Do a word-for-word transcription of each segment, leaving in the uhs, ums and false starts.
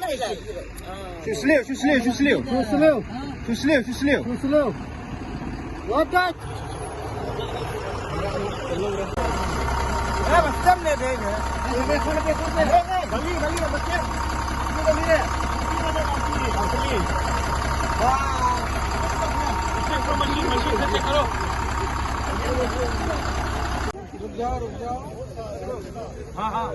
Shu sliew, shu sliew, shu sliew. Shu sliew. Shu sliew, shu sliew. Shu sliew. What that? रुक जाओ, रुक जाओ। हाँ, हाँ।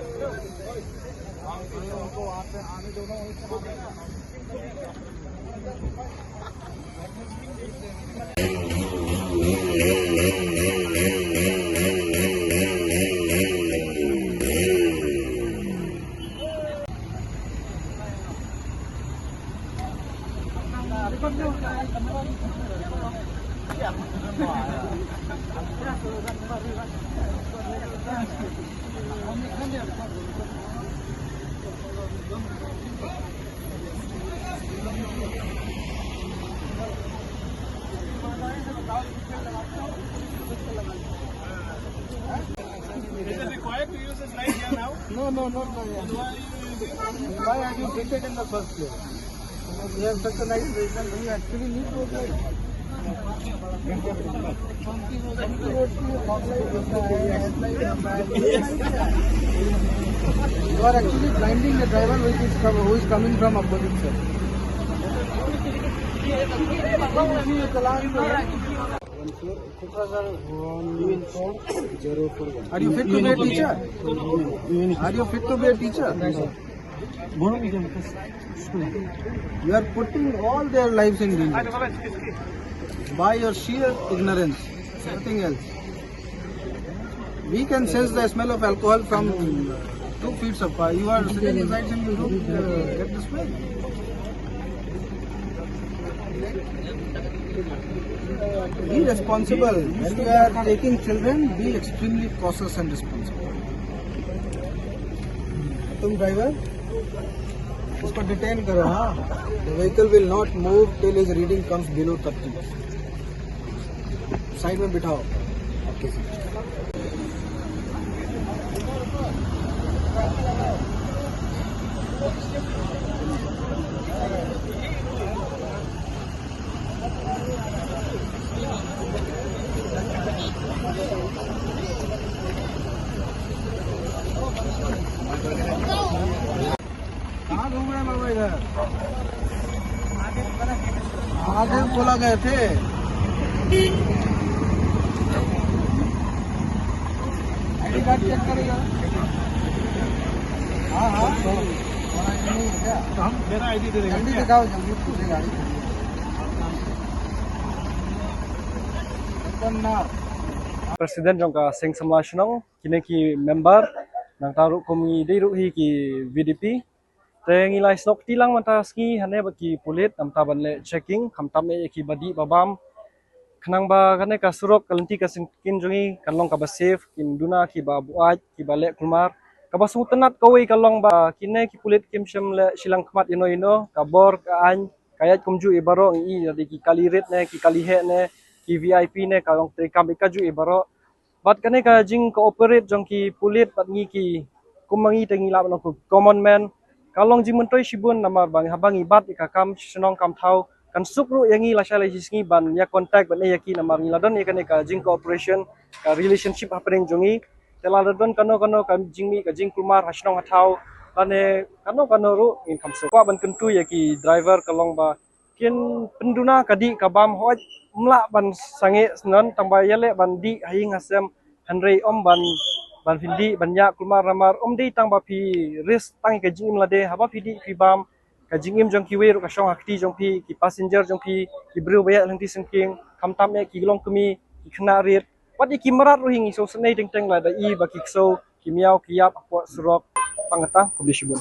Is it required to use this light here now? No, no, not now. Why are you fitted in the first place? We have such a nice vehicle, we actually need to apply. You are actually blinding the driver which is come, who is coming from opposite side. One four, one four zero four one. Are you fit to be a teacher? Are you fit to be a teacher? You are putting all their lives in danger by your sheer ignorance, nothing else. We can sense the smell of alcohol from two feet so far. You are sitting inside and you don't uh, get the smell. Be responsible. When you are taking children, be extremely cautious and responsible. तुम ड्राइवर, उसको डिटेन करो। हाँ, the vehicle will not move till his reading comes below thirty. साइड में बिठाओ। कहाँ घूम रहे हैं बाबा इधर? आगे बोला गए थे। आईडी कार्ड चेक करेगा। हाँ, हाँ। तो हम मेरा आईडी दे देंगे। जल्दी दिखाओ, जल्दी पूछे गाड़ी। President jong ka Seng Samla Shnong, kine ki member, nangta ruh kum ngi dei ruh hi ki V D P. Te ngi la ïasnoh kti lang mynta sngi hangne bad ki pulit namar ban leh checking, khamtam eh ïa ki ba dih ba bam. Khnang ba kane ka surok ka lynti ka syngkien jong ngi kan long kaba safe, kin duna ki ba buaid, ki ba leh kulmar. Kaba sngewtynnat kawei ka long ba kine ki pulit kim shym leh shilliang khmat ïano ïano, ka bor ka aiñ ka ïaid kumjuh ïa baroh, ngi i lada ki kali rit ne, ki kali heh ne, ki V I P ne, ka long treikam ïa kajuh ïa baroh. Bad kane ka jingcooperate jong ki pulit bad ngi ki, kum ma ngi te ngi lah ban ong ki common man, ka long jingmyntoi shibun namar ba haba ngi bat ïa ka kam shnong kam thaw kan suk ruh ïa ngi lashai lashisngi ban ïa contact ban ïa ki namar ngi la don ïa kane ka jingcooperation, ka relationship hapdeng jong ngi. Te lada don kano kano ka jingmih ka jingkulmar ha shnong ha thaw lane kano kano ruh ngin kham suk. Kwah ban kyntu ïa ki driver ka long ba kin pynduna ka dih ka bam, hooid ym lah ban sangeh syndon tang ba ïaleh ban dih ha ïing ha sem, hynrei ym ban, ban pyndih ban ïa kulmar namar ym dei tang ba phi risk tang ïa ka jingim lade, haba phi dih phi bam ka jingim jong kiwei ruh ka shong ha kti jong phi, ki passenger jong phi, ki briew ba ïaid lynti syngkien, khamtam eh ki longkmie, ki khynnah rit, wat ïa ki mrad ruh hi ngi sngewsynei teng teng lada i ba ki ksew ki miaw ki ïap hapoh surok. Tang kata, khublei shibun.